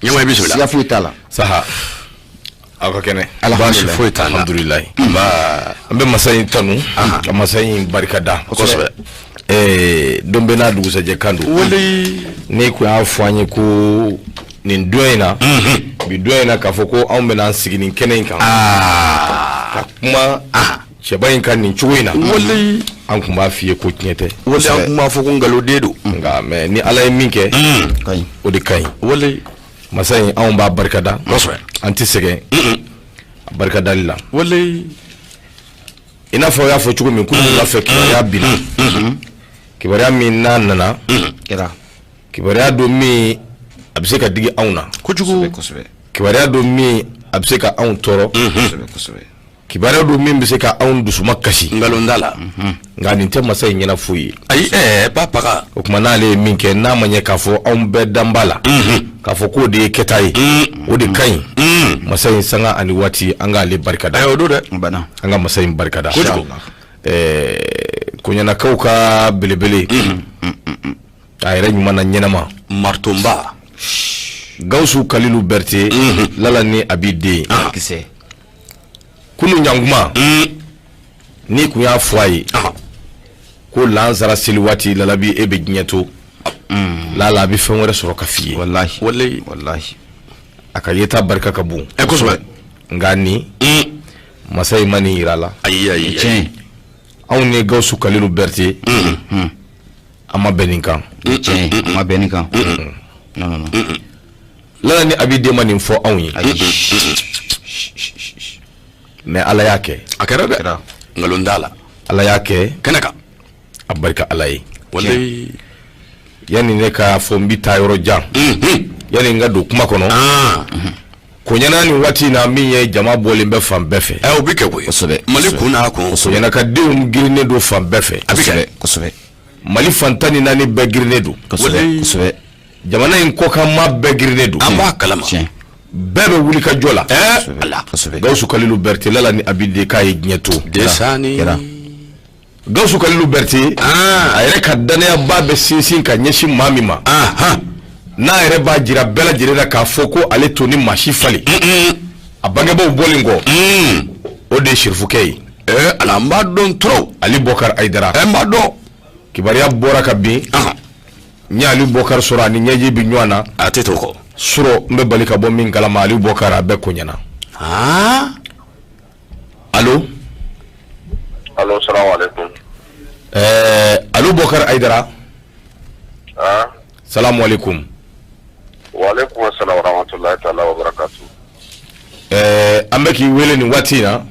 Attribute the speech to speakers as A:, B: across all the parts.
A: Ɲɛma, i bisimila.
B: Siga foyi t'a la.
C: Saha, aw ka kɛnɛ?
A: Baasi foyi t'an na.
C: Alhamdulilayi, an bɛ masa in tanu ka masa in barikada. Don bɛ n'a dugusajɛ kan don. Ni kun y'a fɔ an ye ko nin don in na, bi don in na, k'a fɔ ko anw bɛna an sigi nin kɛnɛ in kan ka kuma cɛba in kan nin cogo in na, an kun b'a f'i ye ko tiɲɛ tɛ.
A: Wali, an kun b'a fɔ ko nkalon don.
C: Nka mais ni Ala ye min kɛ,
B: Ka ɲi.
C: o de ka ɲi. Masa in, anw b'a barikada. An tɛ sɛgɛn a barikadali la. I n'a fɔ aw y'a fɔ cogo min, kunun wula fɛ, kibaruya binna, kibaruya min n'a nana,
B: Kɛra.
C: kibaruya don min a bɛ se ka digi anw na.
A: Kojugu.
C: Kibaruya don min a bɛ se ka anw tɔɔrɔ.
B: Kosɛbɛ kosɛbɛ.
C: Kibaruya don min bɛ se ka anw dusuma kasi.
A: Nkalon t'a la.
C: Nka nin tɛ masa in ɲɛna foyi ye.
A: Ayi, ba paga.
C: O tuma, n'ale ye min kɛ, n'a ma ɲɛ k'a fɔ anw bɛɛ danba la k'a fɔ k'o de ye kɛta ye, o de ka ɲi. Masa in, sanga ani waati, an k'ale barikada.
A: Ayi, o don dɛ.
B: Bana.
C: An ka masa in barikada.
A: Kojugu.
C: Koɲanakaw ka belebele, a yɛrɛ ɲuman na ɲɛnama,
A: Martonba.
C: Gawusu Kalilu Berete, Lala ni a b'i den.
B: Kisɛ.
C: Kunu ɲankuma, n'i kun y'a fɔ a ye ko lansara seli waati, Lalabi, e bɛ diɲɛ to, lala a bɛ fɛn wɛrɛ sɔrɔ ka f'i ye.
B: Walahi. Walahi.
C: A ka yeta barika ka bon. Nka nin masa in ma nin yira a la.
A: Ayi, ayi, ayi.
B: Tiɲɛ.
C: Anw ni Gawusu Kalilu Berete, an ma bɛn nin kan.
B: Tiɲɛ. A ma bɛn nin kan. Non, non, non.
C: Lala ni Abi den ma nin fɔ anw ye.
B: Ayi.
C: Mais Ala y'a kɛ.
A: A kɛra dɛ.
B: Kɛra.
A: Nkalon t'a la.
C: Ala y'a kɛ.
A: Kɛnɛ kan.
C: A barika Ala ye. Yanni ne ka fɔ n bɛ taa yɔrɔ jan, yanni n ka don kuma kɔnɔ, koɲana nin waati in na, min ye jama bɔlen bɛ fan bɛɛ fɛ.
A: O bɛ kɛ koyi. Mali kun n'a kun.
C: Koɲana ka denw girinnen don fan bɛɛ fɛ.
A: A bɛ kɛ.
C: Mali fan 14 bɛɛ girinnen don.
B: Kosɛbɛ kosɛbɛ.
C: Jamana in kɔkanma bɛɛ girinnen don.
A: An b'a kalama.
B: Tiɲɛ.
C: Bɛɛ bɛ wuli ka jɔ la.
A: Ala.
C: Gawusu Kalilu Berete, Lala ni Abide, k'a ye diɲɛ to.
A: Desani.
B: Kɛra.
C: Gawusu Kalilu Berete, a yɛrɛ ka danayaba bɛ sinsin ka ɲɛsin maa min ma, n'a yɛrɛ b'a jira bɛɛ lajɛlen na k'a fɔ ko ale to ni maa si falen a bangebaaw bɔlen kɔ, o de ye sirifukɛ ye.
A: Ala, n b'a dɔn trop.
C: Ali Bɔkari Ayidara.
A: N b'a dɔn.
C: Kibaruya bɔra ka bin, n ye Ali Bɔkari sɔrɔ, ani ɲɛji bɛ ɲɔgɔn na.
A: A tɛ to kɔ.
C: Sɔrɔ n bɛ bali ka bɔ min kalama, Ali Bɔkari, a bɛɛ ko ɲɛna. Allo?
D: Allo, salamu alaikum.
C: Alu Bɔkari Ayidara.
D: Ah,
C: salamu alaikum.
D: Wa alaikum assalam wa rahmatullahi ta'ala wa barakatuh.
C: An bɛ k'i wele nin waati in na.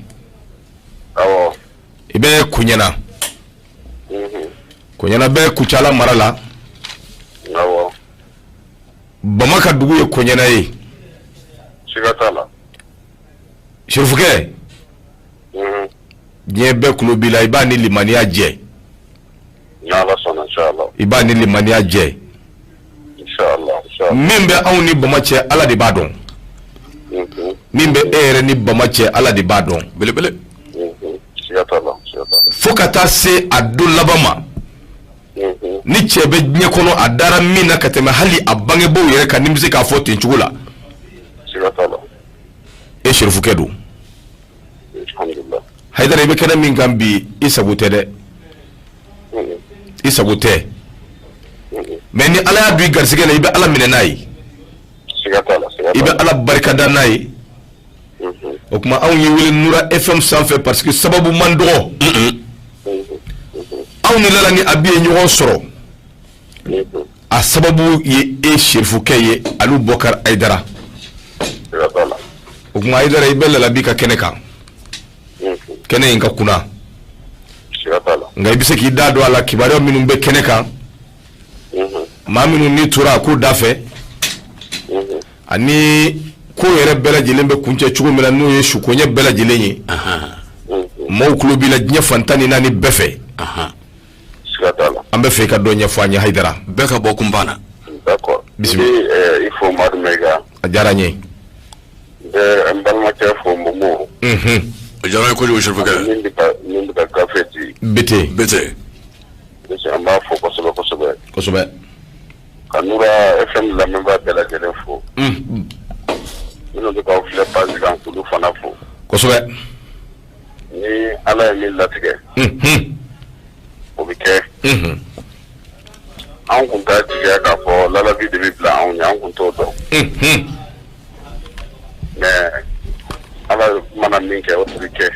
D: Awɔ.
C: I bɛ Koɲɛna. Koɲɛna bɛ Kucala mara la.
D: Awɔ.
C: Bama ka dugu ye Koɲɛna ye.
D: Siga t'a la.
C: Sirifukɛ, diɲɛ bɛɛ kulo b'i la, i b'a ni limaniya jɛ.
D: N'Ala sɔnna, inshallah.
C: I b'a ni limaniya jɛ.
D: Inshallah, inshallah.
C: Min bɛ anw ni Bama cɛ, Ala de b'a dɔn. Min bɛ e yɛrɛ ni Bama cɛ, Ala de b'a dɔn.
A: Belebele.
D: Siga t'a la, siga t'a la.
C: Fo ka taa se a don laban ma, ni cɛ bɛ diɲɛ kɔnɔ, a dara min na ka tɛmɛ hali a bangebaaw yɛrɛ kan, ni bɛ se k'a fɔ ten cogo la,
D: Siga t'a la.
C: e sirifukɛ don.
D: Alhamdulillah.
C: Hayidara, i bɛ kɛnɛ min kan bi, i sago tɛ dɛ. I sago tɛ, mais ni Ala y'a don i garisɛgɛ la, i bɛ Ala minɛ n'a ye.
D: Siga t'a la, siga
C: I
D: t'a
C: bɛ
D: la.
C: Ala barikada n'a ye. O tuma, anw ye wele Nura FM sanfɛ parce que sababu man dɔgɔ. Anw ni Lala ni Abi ye ɲɔgɔn sɔrɔ, a sababu ye e sirifukɛ ye, Alu Bɔkari Ayidara.
D: Siga t'a la.
C: O tuma, Ayidara, i bɛ Lalabi ka kɛnɛ kan. Kɛnɛ in ka kunna.
D: Siga t'a la.
C: Nka i bɛ se k'i da don a la, kibaruya minnu bɛ kɛnɛ kan, maa minnu ni tora a ko da fɛ, ani ko yɛrɛ bɛɛ lajɛlen bɛ kuncɛ cogo min na, n'o ye sukoɲɛ bɛɛ lajɛlen ye. Maaw tulo b'i la diɲɛ fan 14 bɛɛ fɛ.
D: Siga t'a la.
C: An bɛ fɛ i ka dɔ ɲɛfɔ an ye, Hayidara.
A: Bɛɛ ka bɔ kunpan na.
D: D'accord.
C: Bisimila.
D: N bɛ i fo, Madu Mɛyiga.
C: A diyara n ye.
D: N bɛ n balimakɛ fo, Momo.
A: O diyara n ye kojugu, sirifukɛ.
D: Min bɛ ka gafe di.
C: Bete.
A: Bete.
D: An b'a fo kosɛbɛ kosɛbɛ.
C: Kosɛbɛ.
D: Ka Nura FM lamɛnbaa bɛɛ lajɛlen fo. Minnu bɛ k'aw filɛ page kan k'olu fana fo.
C: Kosɛbɛ.
D: Ni Ala ye min latigɛ. O bɛ kɛ. Anw kun t'a jigiya k'a fɔ lalabi de bɛ bila anw ɲɛ, an kun t'o dɔn. Mais Ala mana min kɛ, o de bɛ kɛ.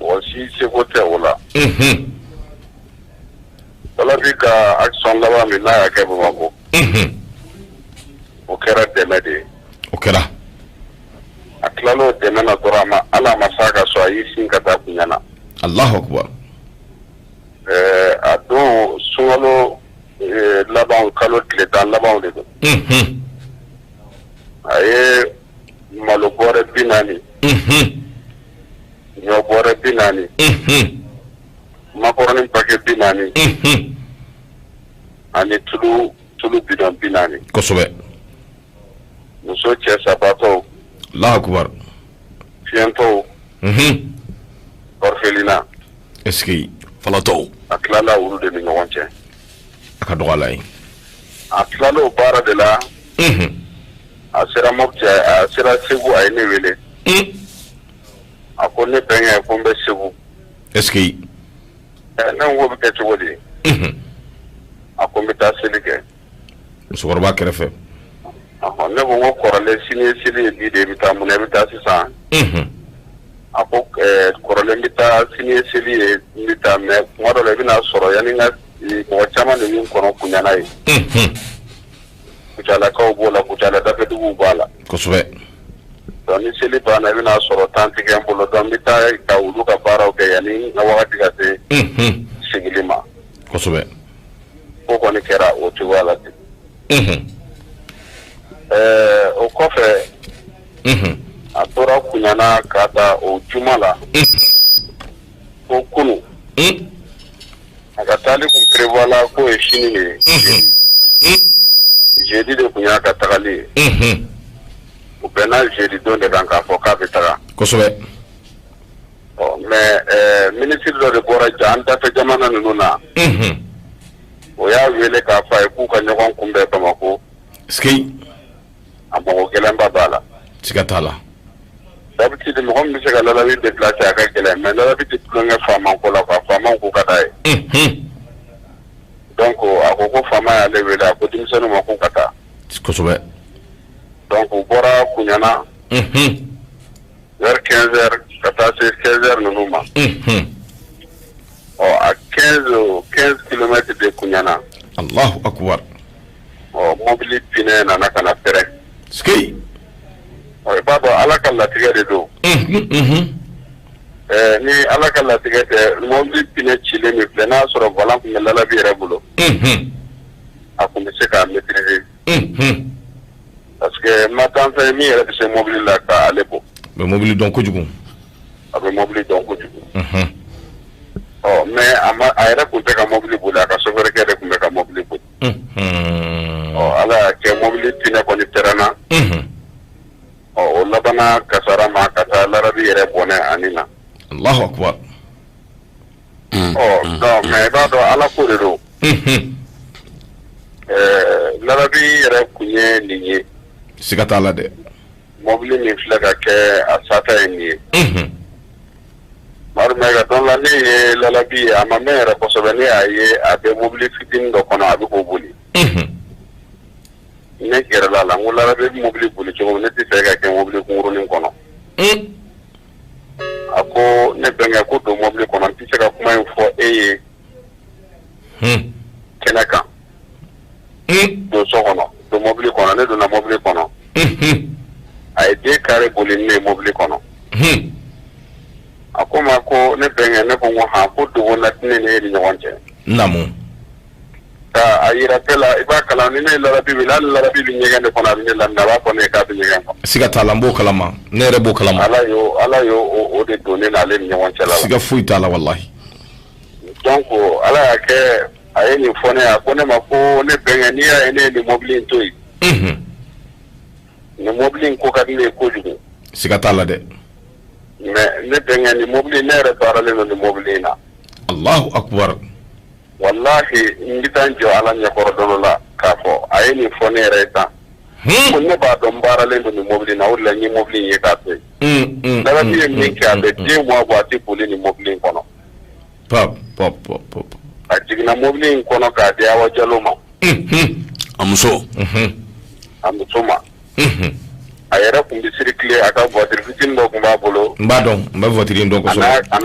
D: Mɔgɔ si seko tɛ o la. Lalabi ka action laban min n'a y'a kɛ Bamakɔ. O kɛra dɛmɛ de ye.
C: O kɛra.
D: A tilal'o dɛmɛ na dɔrɔn, a ma ala ma s'a ka so, a y'i sin ka taa Kuɲana.
C: Allahu akbar.
D: A don sunkalo laban, kalo tile 10 labanw de don. A ye malo bɔrɛ 40. Ɲɔ bɔrɛ 40. Makɔrɔni paquet 40. Ani tulu bidɔn 40.
C: Kosɛbɛ.
D: Muso cɛ sabatɔw.
C: Allahu akbar.
D: Fiyɛntɔw. Orphelinat.
C: Est-ce que
A: falatɔw.
D: A tilala olu de ni ɲɔgɔn cɛ.
C: A ka dɔgɔ a la yen.
D: A tilala o baara de la. A sera Mopti, a sera Segu, a ye ne wele. A ko ne bɛnkɛ, ko n bɛ Segu.
C: Est-ce que.
D: Ne ko bɛ kɛ cogo di? A ko n bɛ taa seli kɛ.
C: Musokɔrɔba kɛrɛfɛ.
D: Ne ko n ko kɔrɔlen sini ye seli ye, bi de i bɛ taa mun na i bɛ taa sisan? A ko kɔrɔlen bɛ taa sini ye seli ye, n bɛ taa, mais kuma dɔ la i bɛna sɔrɔ yanni n ka mɔgɔ caman de bɛ n kɔnɔ Kuɲana ye. Kucalakaw b'o la, Kucala dafɛduguw b'a la.
C: Kosɛbɛ.
D: Donc ni seli banna, i bɛna sɔrɔ temps tɛ kɛ n bolo, donc n bɛ taa ka olu ka baaraw kɛ yanni n ka wagati ka se sigili ma.
C: Kosɛbɛ.
D: Ko kɔni kɛra o cogoya la ten. O kɔfɛ. A tora Kuɲana ka taa o juma la. Ko kunu. A ka taali kun prévoir la k'o ye sini de ye. Jeudi de kun y'a ka tagali ye. O bɛnna jeudi don de kan k'a fɔ k'a bɛ taga.
C: Kosɛbɛ.
D: Ɔ mais ministre dɔ de bɔra ja an dafɛ jamana ninnu na. O y'a wele k'a fɔ a ye k'u ka ɲɔgɔn kunbɛn Bamakɔ.
C: Est-ce que.
D: A mago gɛlɛnba b'a la.
C: Siga t'a la.
D: D'habitude mɔgɔ min bɛ se ka lalabi déplacer a ka gɛlɛn, mais lalabi tɛ tulonkɛ faama ko la quoi, faamaw ko ka d'a ye. Donc a ko ko faama y'ale wele, a ko denmisɛnninw ma k'u ka taa.
C: Kosɛbɛ.
D: Donc u bɔra Kuɲana. Vers 15 heures ka taa se 16 heures ninnu ma. Ɔ à 15 kilomètres de Kuɲana.
C: Allahu akbar.
D: Ɔ mobili pinɛ nana ka na pɛrɛn.
C: Est-ce que.
D: Ɔ i b'a dɔn Ala ka latigɛ de don. Ni Ala ka latigɛ tɛ, mobili pinɛ cilen min filɛ, n'a y'a sɔrɔ volant tun bɛ lalabi yɛrɛ bolo. A tun bɛ se k'a maîtriser. Parce que ma taa fɛn min yɛrɛ bɛ se mobili la k'ale bɔ.
C: A bɛ mobili dɔn kojugu.
D: A bɛ mobili dɔn kojugu. Ɔ mais a ma, a yɛrɛ tun tɛ ka mobili boli, a ka chauffeur kɛ de tun bɛ ka mobili boli. Ɔ Ala y'a kɛ mobili pinɛ kɔni pɛrɛnna. Ɔ o labanna kasara ma ka taa larabi yɛrɛ bɔnɛ ani na.
C: Allahu akbar.
D: Ɔ donc mais i b'a dɔn Ala ko de don. Larabi yɛrɛ kun ye nin ye.
C: Siga t'a la dɛ.
D: Mobili min filɛ ka kɛ a sata ye nin ye. Madu Mayiga, don la ne ye lalabi ye, a ma mɛn yɛrɛ kosɛbɛ, ne y'a ye a bɛ mobili fitinin dɔ kɔnɔ, a bɛ k'o boli. Ne gɛrɛla a la, n ko larabi bɛ mobili boli cogo min, ne tɛ fɛ ka kɛ mobili kunkurunin kɔnɔ. A ko ne bɛnkɛ, ko don mobili kɔnɔ, n tɛ se ka kuma in fɔ e ye kɛnɛ kan. Don so kɔnɔ, don mobili kɔnɔ, ne donna mobili kɔnɔ. A ye den kari boli ne ye mobili kɔnɔ. A ko ma ko ne bɛnkɛ, ne ko n ko han, ko dogo na ne ni e ni ɲɔgɔn cɛ.
C: Naamu.
D: Ka a yira bɛɛ la, i b'a kalan ni ne ye larabi wele, hali larabi bɛ ɲɛgɛn de kɔnɔ, a bɛ ne laminɛ, a b'a fɔ ne ye k'a bɛ ɲɛgɛn kɔnɔ.
C: Siga t'a la, n b'o kalama, ne yɛrɛ b'o kalama.
D: Ala y'o o de don ne n'ale ni ɲɔgɔn cɛ la.
C: Siga foyi t'a la walahi.
D: Donc Ala y'a kɛ a ye nin fɔ ne ye, a ko ne ma ko ne bɛnkɛ, n'i y'a ye ne ye nin mobili in to yen. Nin mobili in ko ka di ne ye kojugu.
C: Siga t'a la dɛ.
D: Mais ne bɛnkɛ, nin mobili ne yɛrɛ baaralen don nin mobili in na.
C: Allahu akbar.
D: Walahi, n bɛ taa n jɔ Ala ɲɛkɔrɔ don dɔ la k'a fɔ a ye nin fɔ ne yɛrɛ ye tan. Ko ne b'a dɔn n baaralen don nin mobili in na, o de la n ye mobili in ye k'a to yen. Lalabi ye min kɛ, a bɛ 2 mois bɔ, a tɛ boli nin mobili in kɔnɔ.
C: Pap pap pap.
D: A jiginna mobili in kɔnɔ k'a di Awa Jalo ma.
A: A muso.
D: A muso ma. A yɛrɛ tun bɛ circuler, a ka voiture fitinin dɔ tun b'a bolo.
C: N b'a dɔn, n bɛ voiture in dɔn kosɛbɛ.
D: A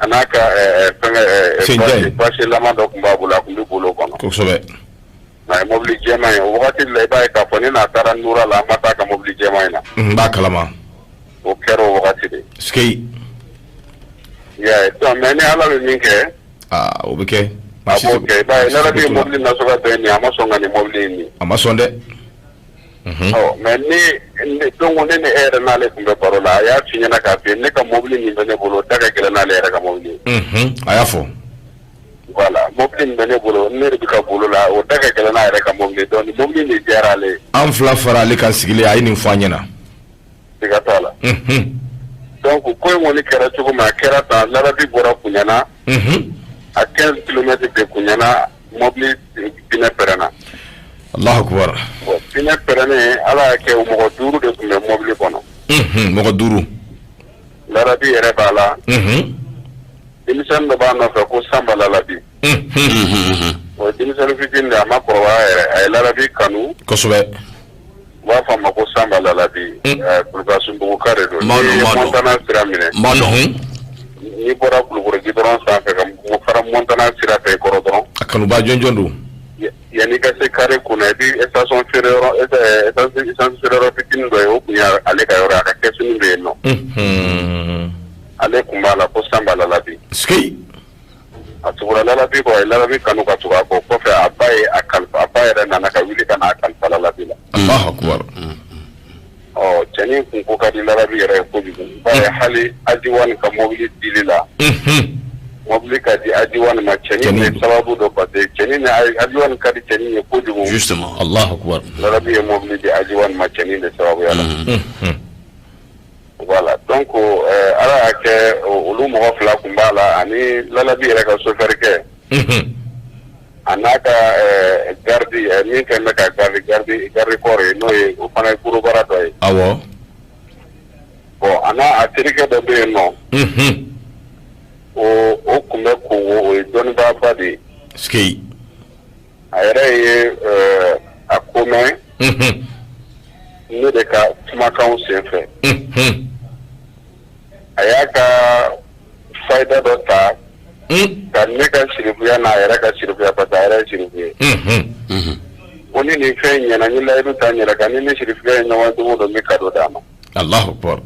D: n'a ka fɛngɛ bâche lama dɔ tun b'a bolo, a tun bɛ bolo kɔnɔ.
C: Kosɛbɛ.
D: A ye mobili jɛman ye o wagati la, i b'a ye k'a fɔ ne n'a taara Nura la, an ma taa ka mobili jɛman in na.
C: N b'a kalama.
D: O kɛra o wagati de.
C: Sikeyi.
D: I y'a ye, donc mais ni Ala bɛ min kɛ.
C: Aa, o bɛ kɛ.
D: A b'o kɛ, i b'a ye Lalabi ye mobili nasɔngɔ bɛɛ nin, a ma sɔn ka nin mobili in nin.
C: A ma sɔn dɛ.
D: Ɔ mais ne donc ne ni e yɛrɛ n'ale tun bɛ baro la, a y'a f'i ɲɛna k'a f'i ye ne ka mobili min bɛ ne bolo, da ka gɛlɛn n'ale yɛrɛ ka mobili ye.
C: A y'a fɔ.
D: Voilà, mobili min bɛ ne bolo, ne de bɛ ka bolo la, o da ka gɛlɛn n'a yɛrɛ ka mobili, donc mobili de diyara ale ye.
C: An fila fara ale kan sigilen, a ye nin fɔ an ɲɛna.
D: Siga t'a la. Donc ko in kɔni kɛra cogo min, a kɛra tan, Lalabi bɔra Kuɲana. À 15 km de Kuɲana, mobili pinɛ pɛrɛnna.
C: Allahu akbar.
D: Bon, pinɛ pɛrɛnnen, Ala y'a kɛ mɔgɔ 5 de tun bɛ mobili kɔnɔ.
C: Mɔgɔ 5.
D: Lalabi yɛrɛ b'a la. Denmisɛnnin dɔ b'a nɔfɛ ko Sanba Lalabi. O denmisɛnnin fitinin de, a ma kɔrɔbaya yɛrɛ, a ye Lalabi kanu.
C: Kosɛbɛ.
D: U b'a fɔ a ma ko Sanba Lalabi. Kulukasunbuguka de don. N'i ye Montana sira minɛ.
A: N b'a dɔn.
D: N'i bɔra Kulukoro gidɔrɔn sanfɛ ka fara Montana sira fɛ i kɔrɔ dɔrɔn.
C: A kanuba jɔnjɔn don.
D: Yanni i ka se carré kunna, i bɛ station feere yɔrɔ, essence feere yɔrɔ fitinin dɔ ye, o tun ye ale ka yɔrɔ ye, a ka kɛsinin bɛ yen nɔ. Ale tun b'a la ko Sanba Lalabi.
C: Sikeyi.
D: A tugura Lalabi kɔ, a ye Lalabi kanu ka tugu a kɔ, kɔfɛ a ba ye a kalifa, a ba yɛrɛ nana ka wuli ka n'a kalifa Lalabi la.
C: Allahu akbar.
D: Ɔ cɛnin kun ko ka di Lalabi yɛrɛ ye kojugu. Ba ye hali Ajiwani ka mobili dili la. Mobili ka di Ajiwani ma, cɛnin ye sababu dɔ, parce que cɛnin ni Ajiwani ka di cɛnin ye kojugu.
A: Justement.
C: Allahu akbar.
D: Lalabi ye mobili di Ajiwani ma cɛnin de sababuya la. Voilà, donc Ala y'a kɛ olu mɔgɔ 2 tun b'a la, ani Lalabi yɛrɛ ka chauffeur kɛ. A n'a ka garde min kɛlen bɛ ka garde corps ye, n'o ye o fana ye gorobara dɔ ye.
C: Awɔ.
D: Bon, a n'a a terikɛ dɔ bɛ yen nɔ. O tun bɛ Kongo, o ye dɔnnibaaba de ye.
C: Sikeyi.
D: A yɛrɛ ye a ko mɛn. Ne de ka kumakanw senfɛ. A y'a ka fayida dɔ ta. Ka ne ka sirifuya n'a yɛrɛ ka sirifuya, parce que a yɛrɛ ye sirifu ye. Ko ni nin fɛn in ɲɛna, n ye layidu ta n yɛrɛ kan, ni sirifuya ye ɲɔgɔn don o don, n bɛ cadeau d'a ma.
C: Allahu akbar.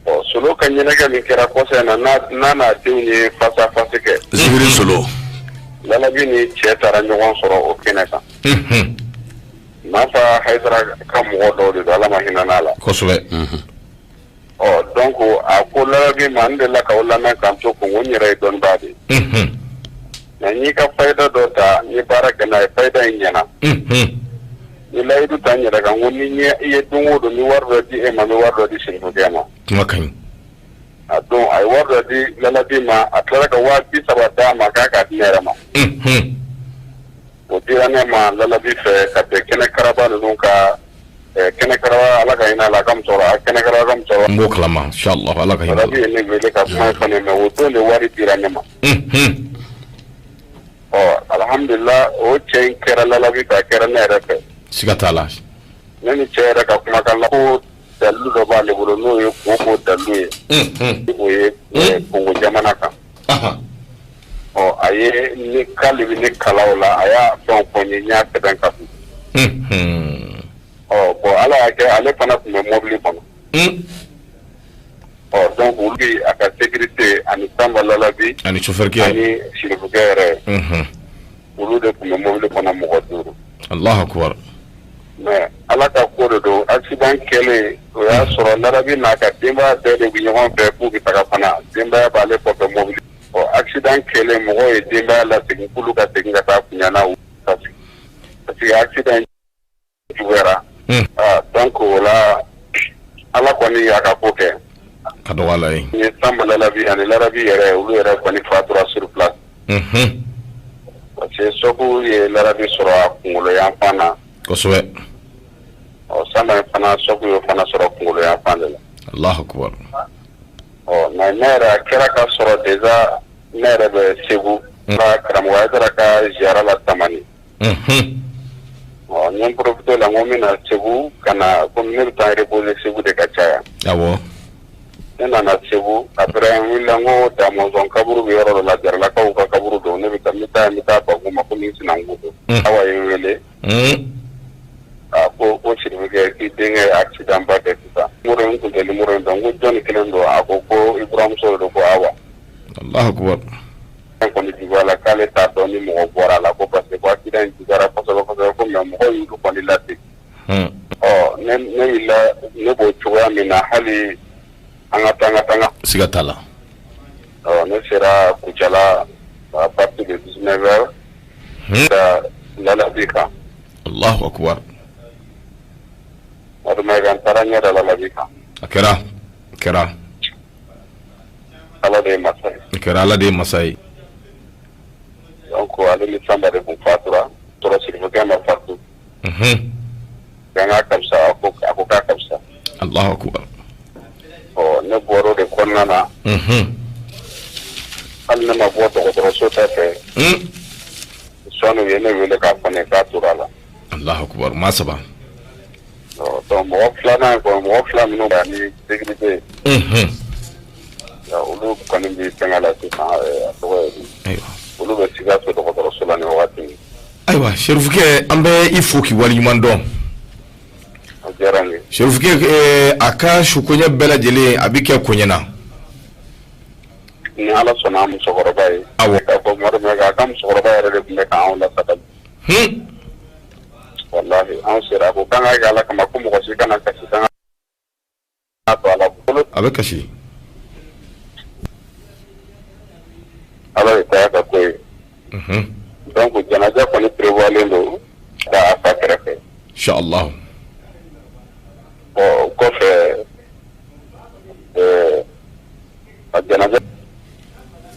D: Bon, Solo ka ɲɛnajɛ min kɛra kɔfɛ in na, n'a n'a denw ye face à face kɛ.
A: Zibiri Solo.
D: Lalabi ni cɛ taara ɲɔgɔn sɔrɔ o kɛnɛ kan. Mafa Hayidara ka mɔgɔ dɔw de don, Ala ma hinɛ n'a la.
C: Kosɛbɛ.
D: Ɔ donc a ko Lalabi ma, n delila k'aw lamɛn k'an to Kongo, n yɛrɛ ye dɔnnibaa de ye. Mais n y'i ka fayida dɔ ta, n ye baara kɛ n'a ye, fayida in ɲɛna. N ye layidu ta n yɛrɛ kan, ko ni i ye don o don, n bɛ wari dɔ di e ma, n bɛ wari dɔ di sirifukɛ ma.
C: Kuma ka ɲi.
D: A don a ye wari dɔ di Lalabi ma, a tilala ka 30,000 d'a ma k'a k'a di ne yɛrɛ ma. O dira ne ma Lalabi fɛ ka bɛn kɛnɛ karaba ninnu ka kɛnɛ karaba, Ala ka hinɛ a la, a ka musokɔrɔba, kɛnɛ karaba ka musokɔrɔba.
C: N b'o kalama, inchallah, Ala ka hinɛ a la.
D: Lalabi ye ne wele ka kuma in fɔ ne ma, o don de wari dira ne ma. Ɔ alhamdulillah, o cɛ in kɛra Lalabi fɛ, a kɛra ne yɛrɛ fɛ.
C: Siga t'a la.
D: Ne ni cɛ yɛrɛ ka kumakan la, ko dalilu dɔ b'ale bolo, n'o ye koko dalilu ye. O ye Kongo jamana kan. Ɔ a ye ne k'ale bɛ ne kalan o la, a y'a fɛnw fɔ n ye, n y'a sɛbɛn ka di. Ɔ bon, Ala y'a kɛ ale fana tun bɛ mobili kɔnɔ. Ɔ donc olu bɛ a ka sécurité ani Sanba Lalabi.
C: Ani chauffeur kɛ.
D: Ani sirifukɛ yɛrɛ. Olu de tun bɛ mobili kɔnɔ, mɔgɔ 5.
C: Allahu akbar.
D: Mais Ala ka ko de don, accident kɛlen, o y'a sɔrɔ Lalabi n'a ka denbaya bɛɛ de bɛ ɲɔgɔn fɛ k'u bɛ taga fana, denbaya b'ale kɔfɛ mobili. Ɔ accident kɛlen, mɔgɔw ye denbaya lasegin k'olu ka segin ka taa Kuɲana, parce que accident juguyara. Donc o la, Ala kɔni y'a ka ko kɛ.
C: Ka dɔgɔ Ala ye.
D: N ye Sanba Lalabi ani Lalabi yɛrɛ, olu yɛrɛ kɔni fatura sur place. Parce que choc ye Lalabi sɔrɔ a kunkolo yanfan na.
C: Kosɛbɛ.
D: Filanan in fana choc y'o fana sɔrɔ kunkolo yan fan de la.
C: Allahu akbar.
D: Ɔ mais ne yɛrɛ a kɛra ka sɔrɔ déjà ne yɛrɛ bɛ Segu. Ka karamɔgɔ Hayidara ka ziyara la Tamani. Ɔ n ye n profité la n ko n bɛna Segu ka na komi ne bɛ taa reposer Segu de ka caya.
C: Awɔ.
D: Ne nana Segu après n wulila n ko Damɔzɔn kaburu bɛ yɔrɔ dɔ la Jaralakaw ka kaburu don ne bɛ taa n bɛ taa n bɛ taa Baku ma komi n sinankun don. Awa ye n wele. A ko ko Sirifukɛ k'i denkɛ ye accident ba kɛ sisan. Numéro in n tun tɛ numéro in dɔn n ko jɔnni kelen don a ko ko i buramuso de don ko Awa.
C: Allahu akbar.
D: Fɛn kɔni juguya la k'ale t'a dɔn ni mɔgɔ bɔra a la ko parce que ko accident in juguyara kosɛbɛ kosɛbɛ ko mais mɔgɔw y'olu kɔni lasegin. Ɔ ne ne wulila ne b'o cogoya min na hali an ka taa n ka taa n ka.
C: Siga t'a la.
D: Ɔ ne sera Kucala à partir de 19 heures. Ka Lalabi kan.
C: Allahu akbar.
D: Madu Mayiga n taara ɲɛ da Lalabi kan.
C: A kɛra a kɛra.
D: Ala de ye masa ye.
C: A kɛra Ala de ye masa ye.
D: Donc ale ni Sanba de tun fatura sɔrɔ Sirifukɛ ma fatu. K'an k'a ka fisa a ko a ko k'a ka fisa.
C: Allahu akbar.
D: Ɔ ne bɔr'o de kɔnɔna na. Hali ne ma bɔ dɔgɔtɔrɔso ta fɛ. Sɔɔni u ye ne wele k'a fɔ ne ye k'a tora a la.
C: Allahu akbar maa saba.
D: Ɔ donc mɔgɔ filanan in kɔni mɔgɔ fila minnu ani sécurité. Olu kɔni bɛ fɛngɛ la sisan a tɔgɔ ye di.
C: Ayiwa.
D: Olu bɛ Sikaso dɔgɔtɔrɔso la nin wagati in.
C: Ayiwa Serifukɛ an bɛ i fo k'i waleɲuman dɔn.
D: A diyara n ye.
C: Serifukɛ a ka sukoɲɛ bɛɛ lajɛlen a bɛ kɛ koɲɛ na.
D: Ni Ala sɔnna a musokɔrɔba ye.
C: Awɔ.
D: K'a fɔ Madu Mayiga a ka musokɔrɔba yɛrɛ de tun bɛ k'anw lasabali. Walahi anw sera a ko k'an k'a kɛ Ala kama ko mɔgɔ si kana kasi k'an k'a to Ala bolo.
C: A bɛ kasi.
D: Ala de ta y'a ka ko ye. Donc janaja kɔni prévoilen don ka a fa kɛrɛfɛ.
C: Inchallah.
D: Bon o kɔfɛ a janaja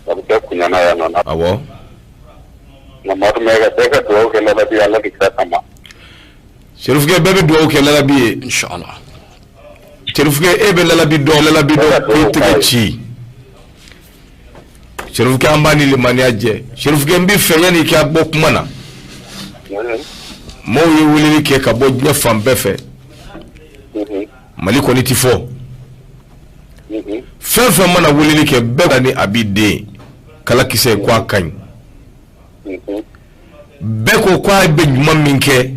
D: a bɛ kɛ Kuɲana yan nɔ.
C: Awɔ.
D: Nka Madu Mayiga bɛɛ ka dugawu kɛ Lalabi Ala de kira kama.
C: Serifukɛ bɛɛ bɛ dugawu kɛ Lalabi ye.
A: Inchallah.
C: Serifukɛ e bɛ Lalabi dɔn Lalabi dɔn k'i tɛgɛ ci. Serifukɛ an b'a ni limaniya jɛ. Serifukɛ n bɛ fɛ yanni i ka bɔ kuma na. Maaw ye weleli kɛ ka bɔ diɲɛ fan bɛɛ fɛ. Mali kɔni ti fɔ. Fɛn fɛn mana weleli kɛ bɛɛ ni a b'i den kalakisɛ ko a ka ɲi. Bɛɛ ko k'a bɛ ɲuman min kɛ.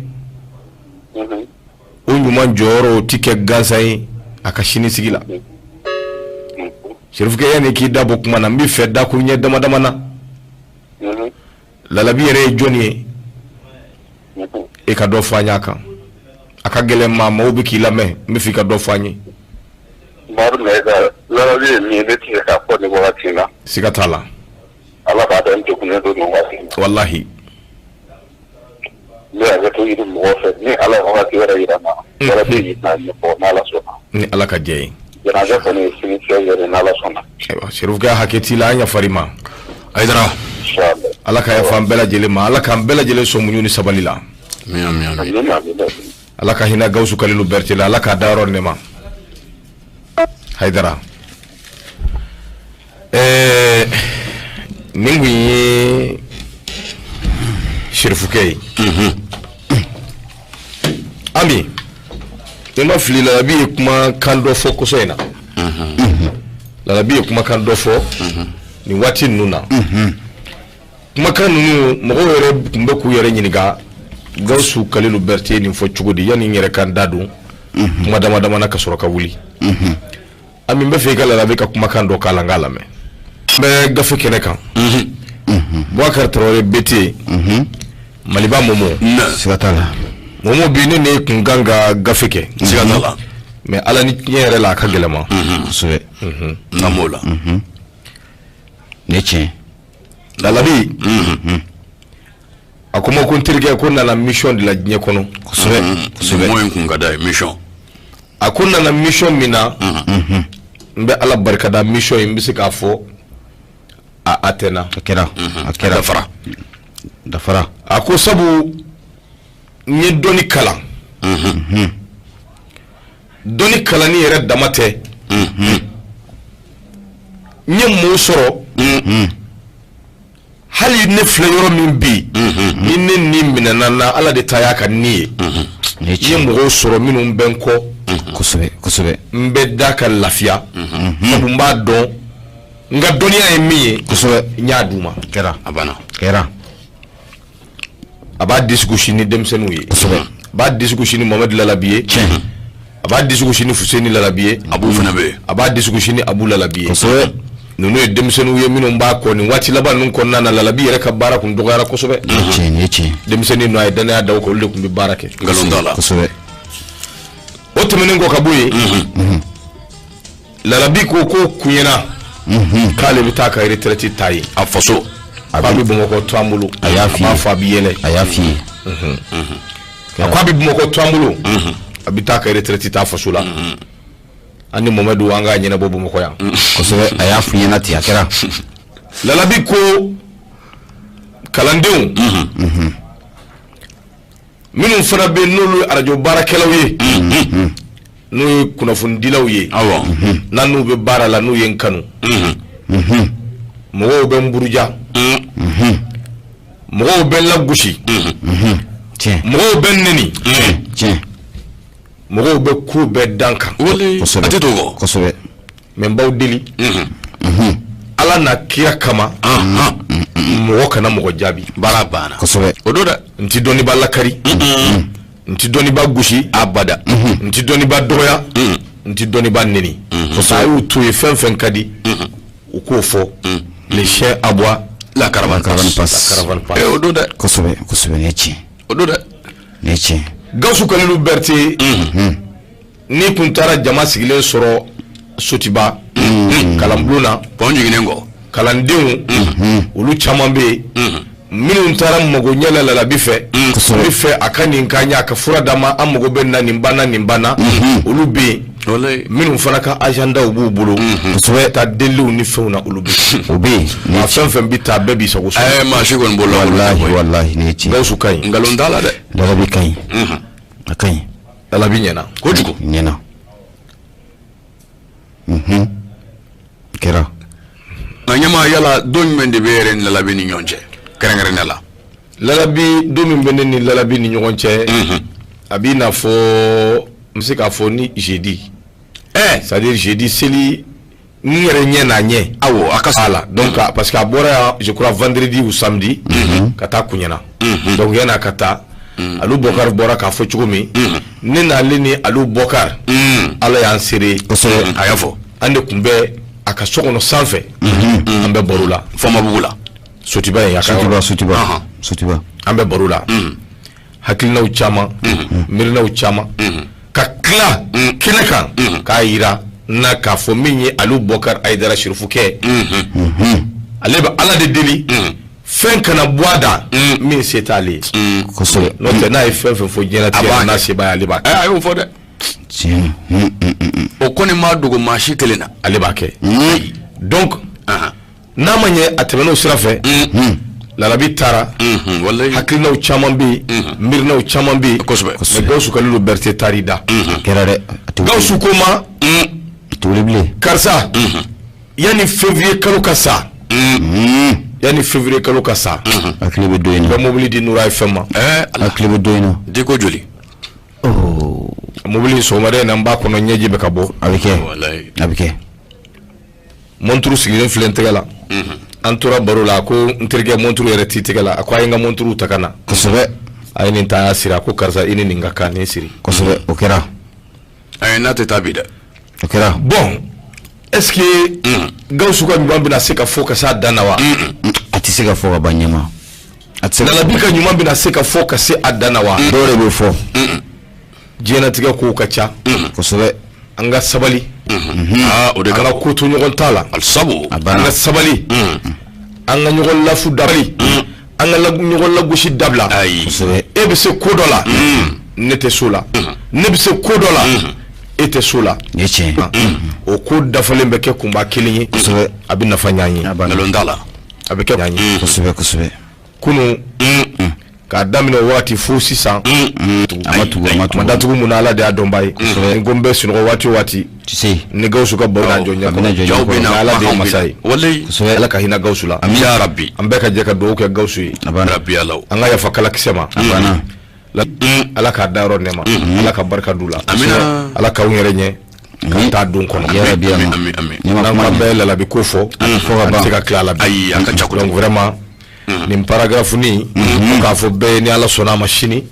C: O ɲuman jɔyɔrɔ o ti kɛ gansan ye a ka sinisigi la. Serifukɛ yanni k'i da bɔ kuma na n bɛ fɛ dakuruɲɛ dama dama na. Lalabi yɛrɛ ye jɔnni ye? E ka dɔ fɔ an y'a kan. A ka gɛlɛn maa maaw bɛ k'i lamɛn n bɛ fɛ i ka dɔ fɔ an ye.
D: Madu Mayiga Lalabi ye min ye ne tɛ se k'a fɔ nin wagati in na.
C: Siga t'a la.
D: Ala b'a dɔn n degunnen don nin wagati in na.
C: Walahi.
D: N bɛ hakɛto ɲini mɔgɔw fɛ ni Ala ye wagati wɛrɛ yira n na. Wɛrɛ bɛ yen n'a ɲɛfɔ n'Ala sɔnna.
C: Ni Ala ka jɛ ye.
D: Janaja kɔni ye sini 16 heures n'Ala sɔnna.
C: Ayiwa Serifukɛ hakɛ t'i la an yafar'i ma.
A: Hayidara.
D: Inchallah.
C: Ala ka yafa an bɛɛ lajɛlen ma Ala k'an bɛɛ lajɛlen sɔn muɲu ni sabali la.
A: Amin amin amin.
D: Amin amin.
C: Ala ka hinɛ Gawusu Kalilu Berete la Ala k'a dayɔrɔ nɛma. Hayidara. Nin kun ye Serifukɛ ye. Ami ni ma fili Lalabi ye kumakan dɔ fɔ kɔsɔ in na. Lalabi ye kumakan dɔ fɔ nin waati ninnu na. Kumakan ninnu mɔgɔw yɛrɛ tun bɛ k'u yɛrɛ ɲininka Gawusu Kalilu Berete ye nin fɔ cogo di yanni n yɛrɛ ka n da don kuma dama dama na ka sɔrɔ ka wuli. Ami n bɛ fɛ i ka Lalabi ka kumakan dɔ k'a la n k'a lamɛn. N bɛ gafe kɛnɛ kan. Boubacar Traoré BT. Maliba Momo.
B: Siga t'a la.
C: Momo bi ne ne kun kan ka gafe kɛ.
A: Siga t'a la.
C: Mais Ala ni tiɲɛ yɛrɛ la a ka gɛlɛn ma.
B: Kosɛbɛ.
A: N'an b'o la.
B: Ne tiɲɛ.
C: Lalabi. A ko n ma ko n terikɛ ko n nana mission de la diɲɛ kɔnɔ.
B: Kosɛbɛ. Kosɛbɛ.
A: Mot in kun ka d'a ye mission.
C: A ko n nana mission min na. N bɛ Ala barikada mission in n bɛ se k'a fɔ a atteint.
B: A kɛra. A kɛra.
A: Dafara.
B: Dafara.
C: A ko sabu n ye dɔnni kalan. Dɔnni kalanni yɛrɛ dama tɛ. N ye mɔɔw sɔrɔ, hali ne filɛ yɔrɔ min bi, ni ne ni minɛna n na, Ala de ta y'a ka ni ye.
B: Nin ye
C: N ye
B: tiɲɛ.
C: mɔgɔw sɔrɔ minnu bɛ n kɔ.
B: Kosɛbɛ, kosɛbɛ.
C: N bɛ da ka lafiya, sabu n b'a dɔn n ka dɔnniya ye min ye.
B: Kosɛbɛ.
C: N y'a d'u ma.
B: Kɛra.
A: A banna.
B: Kɛra.
C: A b'a disi gosi ni denmisɛnninw ye.
B: Kosɛbɛ.
C: A b'a disi gosi ni Mohamed Lalabi ye.
B: Tiɲɛ.
C: A b'a disi gosi ni Fuseni Lalabi ye.
A: Abu fana bɛ yen.
C: A b'a disi gosi ni Abu Lalabi ye.
B: Kosɛbɛ.
C: Ninnu ye denmisɛnninw ye minnu b'a kɔ nin waati laban ninnu kɔnɔna na. Lalabi yɛrɛ ka baara kun dɔgɔyara kosɛbɛ.
B: Nin ye tiɲɛ, nin ye tiɲɛ.
C: Denmisɛnnin ninnu, a ye danaya da u kan, olu de tun bɛ baara kɛ.
A: Nkalon t'a la.
B: Kosɛbɛ.
C: O tɛmɛnen kɔ ka bɔ yen, Lalabi ko ko kunyɛna k'ale bɛ taa ka retraite ta yen.
A: A faso.
C: A b'a bɛ Bamakɔ to an bolo.
B: A y'a f'i ye.
C: A b'a fɔ, a bɛ yɛlɛ.
B: A y'a f'i ye.
C: A ko a bɛ Bamakɔ to an bolo, a bɛ taa ka retraite ta faso la. An ni Mohamɛdi, an k'a ɲɛnabɔ Bamakɔ yan.
B: Kosɛbɛ, a y'a f'i ɲɛna ten, a kɛra.
C: Lalabi ko kalandenw minnu fana bɛ yen, n'olu ye arajo baarakɛlaw ye, n'o ye kunnafonidilaw ye,
A: Awɔ.
C: n'an n'u bɛ baara la, n'u ye n kanu, mɔgɔw bɛ n buruja, mɔgɔw bɛ n lagosi,
B: Tiɲɛ.
C: mɔgɔw bɛ n neni,
B: Tiɲɛ.
C: mɔgɔw bɛ ko bɛɛ dan kan.
A: Walayi.
B: Kosɛbɛ.
A: A tɛ to kɔ.
B: Kosɛbɛ.
C: Mɛ n b'aw deli Ala n'a kira kama, mɔgɔ kana mɔgɔ jaabi.
A: Baara banna.
B: Kosɛbɛ.
A: O don dɛ.
C: N ti dɔnniba lakari, n ti dɔnniba gosi,
A: Abada.
C: n ti dɔnniba dɔgɔya, n ti dɔnniba neni. A y'u to yen, fɛn fɛn ka di u k'o fɔ. Les chiens aboient,
A: La caravane
B: Caravane
A: passe.
B: passe.
C: caravane passe.
A: Eh, o don dɛ.
B: Kosɛbɛ, kosɛbɛ, nin ye tiɲɛ.
A: O don dɛ.
B: Nin ye tiɲɛ.
C: Gawusu Kalilu Berete, n'i kun taara jama sigilen sɔrɔ Sotiba kalanbulon na,
A: Pɔn jiginnen kɔ.
C: Kalandenw olu caman bɛ yen minnu taara mago ɲɛ la Lalabi fɛ,
B: Kosɛbɛ.
C: n bɛ fɛ a ka nin k'an ye, a ka fura d'an ma, an mago bɛ nin na, nin banna, nin banna, olu bɛ yen.
A: Walayi.
C: Minnu fana ka agendaw b'u bolo,
B: Kosɛbɛ.
C: taa deliliw ni fɛnw na, olu bɛ yen.
B: O bɛ yen. Nin
C: Maa
B: ye
C: fɛn fɛn bɛ taa, bɛɛ b'i sago sɔrɔ.
A: Ɛɛ, maa si kɔni bolo.
B: Walahi, walahi, nin ye tiɲɛ.
C: Gawusu ka ɲi.
A: Nkalon t'a la dɛ.
B: Lalabi ka ɲi. A ka ɲi.
C: Lalabi ɲɛna.
A: Kojugu.
B: Ɲɛna. Kɛra.
A: Nka ɲɛma, yala don jumɛn de bɛ yɛrɛ ni Lalabi ni ɲɔgɔn cɛ, kɛrɛnkɛrɛnnenya la?
C: Lalabi, don min bɛ ne ni Lalabi ni ɲɔgɔn cɛ, a b'i n'a fɔ n bɛ se k'a fɔ ni jeudi, c'est à dire jeudi seli, n yɛrɛ ɲɛ n'a ɲɛ.
A: Awɔ, a ka
C: A la, donc parce que a bɔra yan, je crois vendredi ou samedi, ka taa Kuɲana. Donc yan'a ka taa, Alu Bɔkari bɔra k'a fɔ cogo min, ne n'ale ni Alu Bɔkari, Ala y'an seere.
B: Kosɛbɛ.
A: A y'a fɔ.
C: An de tun bɛ a ka so kɔnɔ sanfɛ, an bɛ baro la.
A: Fɔnbabugu la.
C: Sotiba in, a ka
B: Sotiba,
C: yɔrɔ.
B: Sotiba.
A: Ahan.
B: Sotiba.
C: An bɛ baro la, hakilinaw caman, miirinaw caman, ka tila kɛnɛ kan k'a yira n na k'a fɔ min ye Alu Bɔkari Ayidara Sirifukɛ, ale bɛ Ala de deli fɛn kana bɔ a da min se t'ale ye.
B: Kosɛbɛ.
C: N'o tɛ, n'a ye fɛn fɛn fɔ diɲɛlatigɛ
A: A b'a
C: la, n'a
A: kɛ.
C: se b'a ye, ale b'a kɛ.
A: Ɛ, a y'o fɔ dɛ.
B: Tiɲɛ.
A: O kɔni ma dogo maa si kelen na.
C: Ale b'a kɛ. Donc
A: Ahan.
C: n'a ma ɲɛ, a tɛmɛn'o sira fɛ, Lalabi taara.
A: Walayi.
C: Hakilinaw caman bɛ yen, miirinaw caman bɛ yen.
A: Kosɛbɛ.
C: Mais Gawusu Kalilu Berete taar'i da.
B: A kɛra dɛ. A tɛ wuli.
C: Gawusu ko ma:
B: A tɛ wuli bilen.
C: Karisa, yanni février kalo ka sa, yanni février kalo ka sa,
B: Hakili bɛ don in
C: n
B: na.
C: bɛ mobili di Nura FM ma.
A: Ɛɛ, Ala.
B: Hakili bɛ don in na.
A: Di ko joli?
C: Mobili in, sɔgɔmada in na, n b'a kɔnɔ, ɲɛji bɛ ka bɔ.
B: A bɛ kɛ.
A: Walayi.
B: A bɛ kɛ.
C: Montre sigilen filɛ n tɛgɛ la. An tora baro la, a ko: n terikɛ, montre yɛrɛ t'i tɛgɛ la. A ko a ye n ka montre ta ka na.
B: Kosɛbɛ.
C: A ye nin ta, a y'a siri. A ko: karisa, i ni nin ka kan, nin siri.
B: Kosɛbɛ. O kɛra.
A: Ɛɛ, n'a tɛ taa bi dɛ.
B: O kɛra.
C: Bon, est ce que Gawusu ka ɲuman bɛna se ka fɔ ka se a dan na wa?
B: A tɛ se ka fɔ ka ban, ɲɛma. A tɛ se ka.
C: Lalabi ka ɲuman bɛna se ka fɔ ka se a dan na wa?
B: Dɔw de bɛ fɔ.
C: Diɲɛlatigɛ kow ka ca.
B: Kosɛbɛ.
C: An ka sabali.
A: Aa, o de
C: An
A: ka
C: ka ko to ɲɔgɔn ta la.
A: Alisabu.
B: A
C: An
B: banna.
C: ka sabali, an ka ɲɔgɔn lafu dabali, an ka ɲɔgɔn lagosi dabila.
A: Ayi.
B: Kosɛbɛ.
C: E bɛ se ko dɔ la, ne tɛ so la. Ne bɛ se ko dɔ la, e tɛ so la.
B: Nin ye tiɲɛ ye.
C: O ko dafalen bɛ kɛ kunba kelen ye.
B: Kosɛbɛ.
C: A bɛ nafa ɲ'an ye.
B: A banna.
A: Nkalon t'a la.
C: A bɛ kɛ ɲ'an ye.
B: Kosɛbɛ, kosɛbɛ.
C: Kunun, K'a daminɛ o waati fo sisan
B: a ma tugu, a ma
C: a
B: tugu.
C: Ma datugu mun na, Ala de y'a dɔnba ye. N ko n bɛ sunɔgɔ waati o waati,
B: Tu sais.
C: Ni Gawusu ka baro n'a jɔ ɲɛ
B: A bɛna jɔ
C: kɔrɔ.
A: Jaw bɛ na.
C: Nka Ala de ye
A: kumakanw bɛ
C: masa
A: na.
C: ye.
A: Walayi.
B: Kosɛbɛ.
C: Ala ka hinɛ Gawusu la.
A: Ya Rabbi.
C: An bɛɛ ka jɛ ka dugawu kɛ Gawusu ye.
B: A banna.
A: Rabbi Ala.
C: An ka yafa kalakisɛ ma.
B: A banna.
C: Ala k'a dayɔrɔ nɛma, Ala ka barika d'u la.
A: Amina.
C: Ala k'anw yɛrɛ ɲɛ k'an t'a don kɔnɔ.
B: Ya Rabbi.
A: Ami,
B: Ama.
A: ami, ami.
B: Ɲɛma
C: N'an
B: kuma
C: ko an
B: ɲɛ.
C: bɛɛ lalabi ko fɔ,
B: Fɔ ka
C: an tɛ
B: ban.
C: se ka tila a la bi.
A: Ayi, a ka ca kojugu.
C: Donc vraiment, nin paragraphe ni k'a fɔ bɛɛ ye, ni Ala sɔnna a ma, sini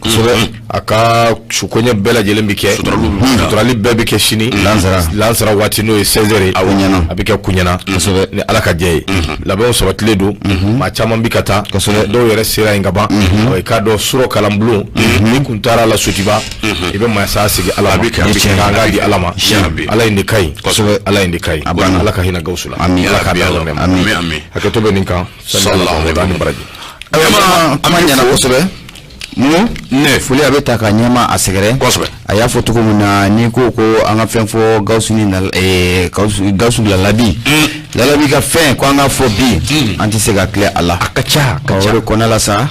C: a ka sukoɲɛ bɛɛ lajɛlen bɛ kɛ, suturali bɛɛ bɛ kɛ sini.
B: Lansara.
C: Lansara waati, n'o ye 16 heures ye.
B: Koɲɛna.
C: A bɛ kɛ Koɲɛna.
B: Kosɛbɛ.
C: Ni Ala ka jɛ ye, labɛnw sabatilen don, maa caman bi ka taa. Dɔw yɛrɛ sera yen ka ban. Ɔ, i k'a dɔn surɔ kalanbulon ni kun taara la Sotiba, i bɛ masaya sigi Ala ma.
A: A bɛ kɛ, a bɛ kɛ.
C: K'an k'a di Ala ma.
A: Ya Rabbi.
C: Ala in de ka ɲi.
B: Kosɛbɛ.
C: Ala in de ka ɲi.
B: A banna.
C: Ala ka hinɛ Gawusu la.
B: Amin.
C: Ala k'a
A: Ya
C: da
A: Rabbi.
C: nɛma.
A: Ami, ami.
C: Hakɛto bɛ nin kan.
A: Sallallahu alaihi wa
C: ni baraji.
B: Ayiwa, kuma ɲɛna kosɛbɛ. Mun
A: Ne.
B: foli a bɛ ta ka ɲɛma a sɛgɛrɛ.
A: Kosɛbɛ.
B: A y'a fɔ cogo min na, n'i ko ko an ka fɛn fɔ Gawusu ni Gawusu Lalabi, Lalabi ka fɛn ko an ka fɔ bi, an tɛ se ka tila a la.
A: A ka ca, a ka
B: O
A: ca.
B: de kɔnɔna la sa,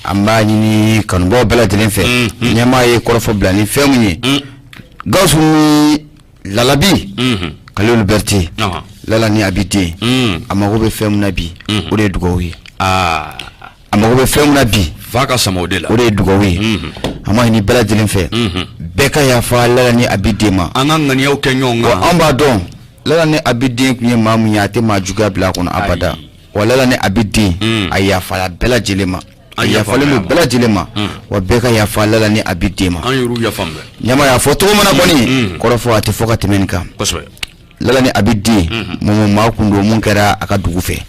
B: an b'a ɲini kanubaw bɛɛ lajɛlen fɛ. Ɲɛmaa ye kɔrɔfɔ bila ni fɛn mun ye, Gawusu ni Lalabi Kalilu Berete, Lala ni Abi den, a mago bɛ fɛn mun na bi, o de ye dugawu ye. A mago bɛ fɛn mun na bi,
A: F'a ka sama o de la.
B: O de ye dugawu ye. An b'a ɲini bɛɛ lajɛlen fɛ, bɛɛ ka yafa Lala ni Abi den ma.
A: An ka ŋaniyaw kɛ ɲɔgɔn
B: Wa
A: kan.
B: an b'a dɔn Lala ni Abi den tun ye maa mun ye, a tɛ maa juguya bila a kɔnɔ abada. Wa Lala ni Abi den, a yafala bɛɛ lajɛlen ma, a
A: An
B: yafalen don
A: yafara
B: bɛɛ lajɛlen ma. Wa bɛɛ ka yafa Lala ni Abi den ma.
A: An yɛrɛw yafa bɛɛ.
B: Ɲama y'a fɔ cogo min na kɔni, kɔrɔfɔ a tɛ fɔ ka tɛmɛ nin kan. Lala ni Abi den mɔmɔ, maa kun don mun kɛra a ka dugu fɛ.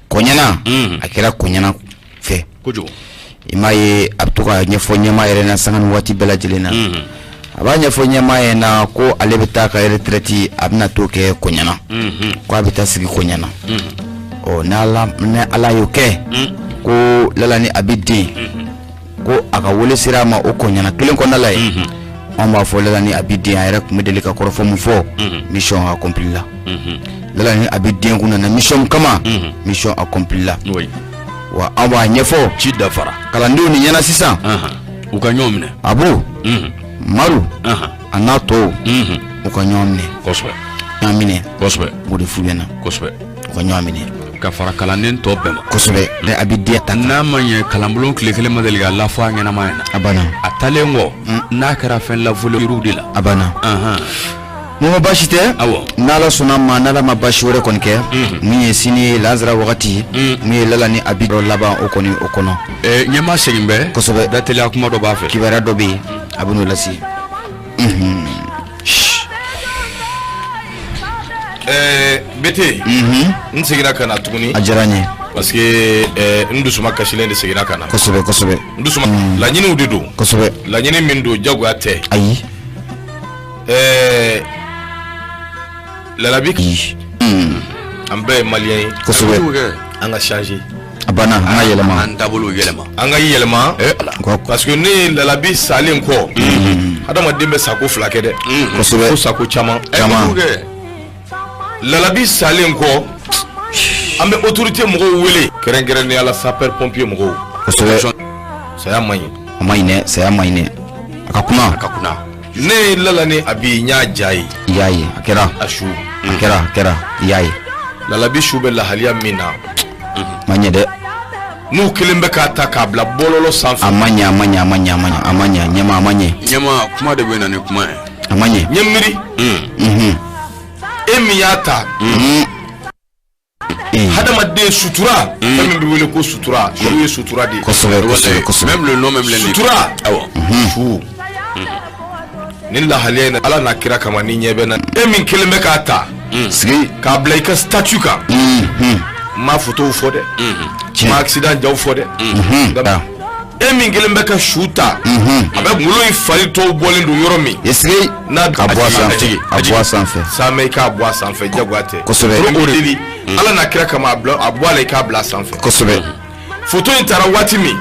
B: Kɔɲɛna, a kɛra Kɔɲɛna fɛ.
A: Kojugu.
B: I m'a ye, a bɛ to ka ɲɛfɔ ɲɛmaa yɛrɛ na sanga ni waati bɛɛ lajɛlen na. A b'a ɲɛfɔ ɲɛmaa yɛrɛ na ko ale bɛ taa ka retraite, a bɛna t'o kɛ Kɔɲɛna, ko a bɛ taa sigi Kɔɲɛna. Ɔ, ni Ala y'o kɛ, ko Lala ni Abi den, ko a ka wele sera a ma o Kɔɲɛna kelen kɔnɔna la yen. Anw b'a fɔ Lala ni Abi den, a yɛrɛ tun bɛ deli ka kɔrɔfɔ mun fɔ, mission accomplie la. Lala ni Abi den kun nana mission min kama, mission accomplie la. Wa an b'a ɲɛfɔ
A: Ci dafara.
B: kalandenw ni ɲɛna sisan.
A: U ka ɲɔgɔn minɛ.
B: Abu Maru a n'a tɔw, u ka ɲɔgɔn minɛ. Ɲɔgɔn minɛ. O de f'u ɲɛna. U ka ɲɔgɔn minɛ.
A: Ka fara kalanden tɔ bɛɛ ma.
B: Kosɛbɛ, ne a bɛ den ta.
A: N'a ma ɲɛ, kalanbulon tile kelen ma deli ka lafɔ a ɲɛnama ɲɛna.
B: A banna.
A: A taalen kɔ, n'a kɛra fɛn lafɔlen yiriw de la.
B: A banna. Mun ma baasi tɛ. N'Ala sɔnna ma, n'Ala ma baasi wɛrɛ kɔni kɛ, min ye sini lansara wagati, min ye Lala ni Abi yɔrɔ laban, o kɔni o kɔnɔ.
A: Ɲɛmaa segin bɛ. Dateliya kuma dɔ b'a fɛ.
B: Kibaruya dɔ bɛ yen, a bɛ n'o lase.
C: Bete, n seginna ka na tuguni.
B: A diyara n ye.
C: Parce que n dusuma kasilen de seginna ka na.
B: Kosɛbɛ, kosɛbɛ.
C: N dusuma, laɲiniw de don. Laɲini min don, jagoya tɛ.
B: Ayi.
C: Lalabi, an bɛɛ ye malien ye. An ka changer.
B: A banna, an ka yɛlɛma.
A: An taabolo yɛlɛma.
C: An ka yɛlɛma, parce que ne ye Lalabi salen kɔ, hadamaden bɛ sako fila kɛ dɛ. Ko sako caman.
B: Caman.
C: Lalabi salen kɔ, an bɛ autorité mɔgɔw wele, kɛrɛnkɛrɛnnenya la sapeur pompier mɔgɔw. Saya man ɲi.
B: A ma ɲi dɛ, saya man ɲi dɛ, a ka kuma.
A: A ka kunna.
C: Ne ye Lala ni Abi, n y'a ja ye.
B: I y'a ye, a kɛra.
C: A su.
B: A kɛra, a kɛra, i y'a ye.
C: Lalabi su bɛ lahaliya min na,
B: ma ɲɛ dɛ.
C: N'u kelen bɛ k'a ta k'a bila bɔlɔlɔ sanfɛ.
B: A ma ɲɛ, a ma ɲɛ, a ma ɲɛ, a ma ɲɛ, a ma ɲɛ, ɲɛma, a ma ɲɛ.
A: Ɲɛma, kuma de bɛ na ni kuma ye.
B: A ma ɲɛ.
C: N ye miiri. E min y'a ta, hadamaden sutura, fɛn min bɛ wele ko sutura, su ye sutura de ye.
B: Kosɛbɛ, kosɛbɛ, kosɛbɛ.
A: Même le nom même l'indique.
C: Sutura.
A: Awɔ.
C: Su ni lahaliya in na, Ala n'a kira kama, ni ɲɛ bɛ na, e min kelen bɛ k'a ta
B: sigi
C: k'a bila i ka statut kan, n m'a photow fɔ dɛ, n ma accident jaw fɔ dɛ. E min kelen bɛ ka su ta, a bɛ kunkolo in fari tɔw bɔlen don yɔrɔ min,
B: sigi
C: n'a
B: a bɔ a sanfɛ, a bɔ a sanfɛ.
C: Samɛ, i k'a bɔ a sanfɛ, jagoya tɛ. O de deli, Ala n'a kira kama, a bila, a bɔ a la, i k'a bila a sanfɛ. Photo in taara waati min,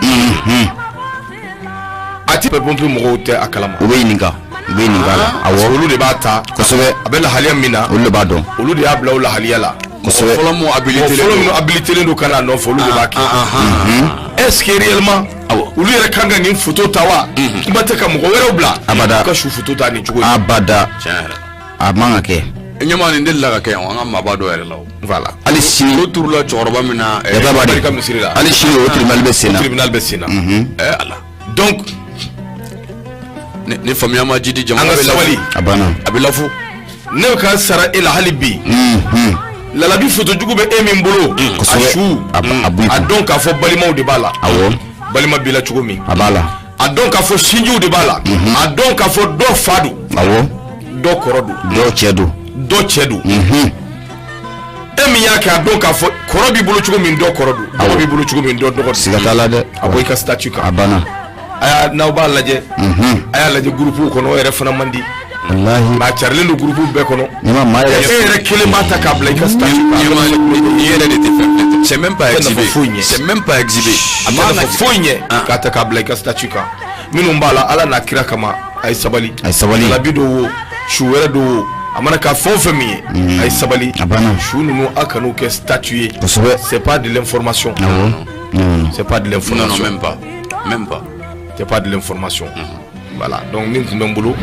C: a ti pompier mɔgɔw tɛ a kalama.
B: U bɛ ɲininka, u bɛ ɲininka a la.
C: Awɔ, olu de b'a ta. A bɛ lahaliya min na,
B: Olu de b'a dɔn.
C: Olu de y'a bila o lahaliya la.
B: Kosɛbɛ.
A: Fɔlɔ mun habilité
C: Mɔgɔ fɔlɔ minnu habilité don ka n'a nɔfɛ, olu de b'a kɛ. Est-ce que réellement olu yɛrɛ kan ka nin photo ta wa? Kuma tɛ ka mɔgɔ wɛrɛw bila.
B: Abada.
C: U ka su photo ta nin cogo in.
B: Abada.
A: Tiɲɛ yɛrɛ.
B: A man ka kɛ.
A: Ɲɛmaa, nin delila ka kɛ yan, an ka maaba dɔ yɛrɛ la o.
C: Voilà.
B: Hali sini.
A: O turula cɛkɔrɔba min na.
B: Yata b'a di.
C: Barika misiri la.
B: Hali sini, o tribunal bɛ sen na.
C: Tribunal bɛ sen na.
A: Ala.
C: Donc
A: Ni faamuya ma jidi,
C: an
A: jamana
C: ka
A: bɛ lafu.
C: Sabali.
B: A banna.
A: A bɛ lafu.
C: Ne bɛ ka sara e la hali bi. Lalabi photo jugu bɛ e min bolo, a su,
B: A b'i
C: a
B: kun.
C: dɔn k'a fɔ balimaw de b'a la.
B: Awɔ.
C: Balima b'i la cogo min,
B: A b'a la.
C: a dɔn k'a fɔ sinjiw de b'a la, a dɔn k'a fɔ dɔ fa don,
B: Awɔ.
C: dɔ kɔrɔ don,
B: Dɔw cɛ don.
C: Dɔ cɛ don. E min y'a kɛ, a dɔn k'a fɔ kɔrɔ b'i bolo cogo min, dɔ kɔrɔ don, dɔgɔ b'i bolo cogo min, dɔ dɔgɔ don.
B: Siga t'a la dɛ.
C: A bɔ i ka statut
B: A
C: kan.
B: banna.
C: A y'a, n'aw b'a lajɛ, a y'a lajɛ groupe kɔnɔ, o yɛrɛ fana man di.
B: Walahi.
C: Mais a carilen don groupe bɛɛ kɔnɔ.
B: Ne ma maa
C: E
B: yɛrɛ.
C: yɛrɛ kelen b'a ta k'a bila i ka statut kan.
A: Ɲɛmaa, i yɛrɛ de tɛ fɛn, c'est même pas
C: Tɛ nafa
A: exhibé.
C: foyi ɲɛ.
A: C'est même pas exhibé.
C: A ma nafa foyi ɲɛ k'a ta k'a bila i ka statut kan. Minnu b'a la, Ala n'a kira kama, a ye sabali.
B: A ye sabali.
C: Labi dɔ wo, su wɛrɛ do wo, a mana k'a fɛn o fɛn min ye, a ye sabali.
B: A banna.
C: Su ninnu, a kan'u kɛ statut ye.
B: Kosɛbɛ.
C: C'est pas de l'information.
B: Awɔ, non.
C: C'est pas de
A: Non, non.
C: l'information.
A: Même pas, même pas.
C: C'est pas de l'information. Voilà, donc min tun bɛ n bolo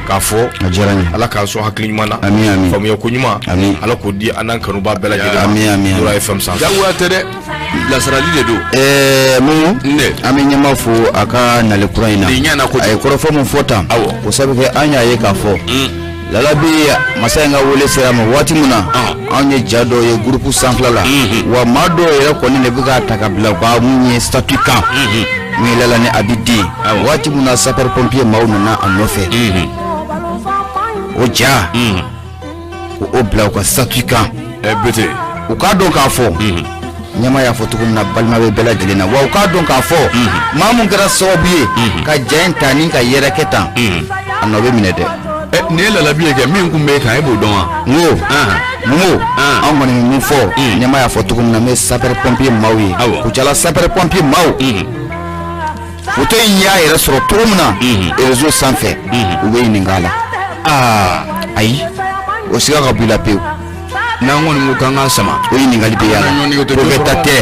C: k'a fɔ,
B: A diyara n ye.
C: Ala k'an sɔn hakili ɲuman na.
B: Ami, ami.
C: Faamuya ko ɲuman,
B: Ami.
C: Ala k'o di an n'an kanuba bɛɛ lajɛlen ma.
B: Ami, ami, ami.
C: Dora FM sanfɛ.
A: Jagoya tɛ dɛ, bilasirali de don.
B: Mumu.
A: Ne.
B: An bɛ ɲɛmaa fo a ka nali kura in na.
A: Nin ɲɛna kojugu.
B: A ye kɔrɔfɔ min fɔ tan.
A: Awɔ.
B: O sabu kɛ, an y'a ye k'a fɔ Lalabi, masa in ka wele sera a ma waati min na, anw ye ja dɔw ye groupe sanfɛla la wa, maa dɔw yɛrɛ kɔni de bɛ k'a ta ka bila u ka mun ye statut kan, mun ye Lala ni Abi den. Waati min na sapeur pompier maaw nana a nɔfɛ, o ja ko o bila u ka statut kan.
A: Bete.
B: U k'a dɔn k'a fɔ, ɲɛma y'a fɔ cogo min na, balima bɛ bɛɛ lajɛlen na wa. U k'a dɔn k'a fɔ maa mun kɛra sababu ye ka ja in ta ni ka yɛrɛkɛ tan, a nɔ bɛ minɛ dɛ.
A: Nin ye lalabi ye kɛ min kun bɛ kan, e b'o dɔn wa?
B: N ko, n ko anw kɔni bɛ min fɔ, ɲɛma y'a fɔ cogo min na, n bɛ sapeur pompier maaw ye. Kucala sapeur pompier maaw, photo in y'a yɛrɛ sɔrɔ cogo min na réseau sanfɛ, u bɛ ɲininka a la. Ayi, o siga ka bɔ i la pewu.
A: N'an kɔni ko k'an k'a sama.
B: O ɲininkali bɛ y'a
A: An ka
B: la.
A: ɲɔgɔn
B: Ko kɛta tɛ.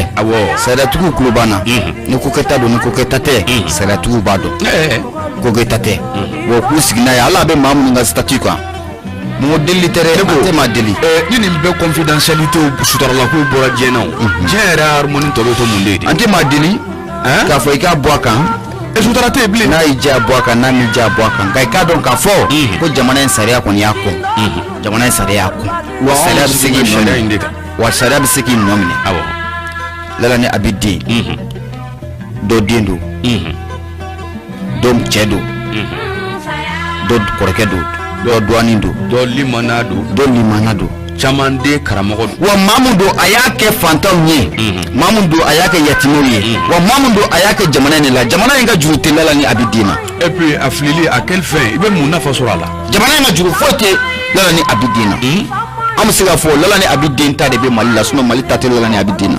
B: Sariyatigiw tulo b'an na. Ni ko kɛta don, ni ko kɛta tɛ, sariyatigiw b'a dɔn. Ko kɛta tɛ wa, u k'u sigi n'a ye. Ala bɛ maa minnu ka statut kan, mɔgɔ delili tɛ dɛ, an tɛ maa deli.
A: Ni nin bɛɛ confidentialité sutarala kow bɔra diɲɛ na, o diɲɛ yɛrɛ harmonie tɔ bɛ to mun de ye?
B: An tɛ maa deli k'a fɔ i k'a bɔ a kan.
A: Sutara tɛ yen bilen.
B: N'a y'i diya, bɔ a kan, n'a m'i diya, bɔ a kan. Nka i k'a dɔn k'a fɔ ko jamana in sariya kɔni y'a kɔn, jamana in sariya y'a kɔn.
A: Wa
B: Sariya bɛ se k'i nɔ
A: sariya in de
B: minɛ.
A: kan.
B: Wa sariya bɛ se k'i nɔ minɛ. Lala ni Abi den, dɔ den don, dɔ cɛ don, dɔ kɔrɔkɛ don, dɔ dɔgɔnin don.
A: Dɔ limana don.
B: Dɔ limana don.
A: Caman den karamɔgɔ don.
B: Wa maa mun don, a y'a kɛ fantanw ye, maa mun don, a y'a kɛ yatimɛw ye, wa maa mun don, a y'a kɛ jamana in de la. Jamana in ka juru tɛ Lala ni Abi den na.
A: Et puis a filili, à quelle fin? I bɛ mun nafa sɔrɔ a la?
B: Jamana in ka juru foyi tɛ Lala ni Abi den na. An bɛ se k'a fɔ Lala ni Abi den ta de bɛ Mali la, sinon Mali ta tɛ Lala ni Abi den na.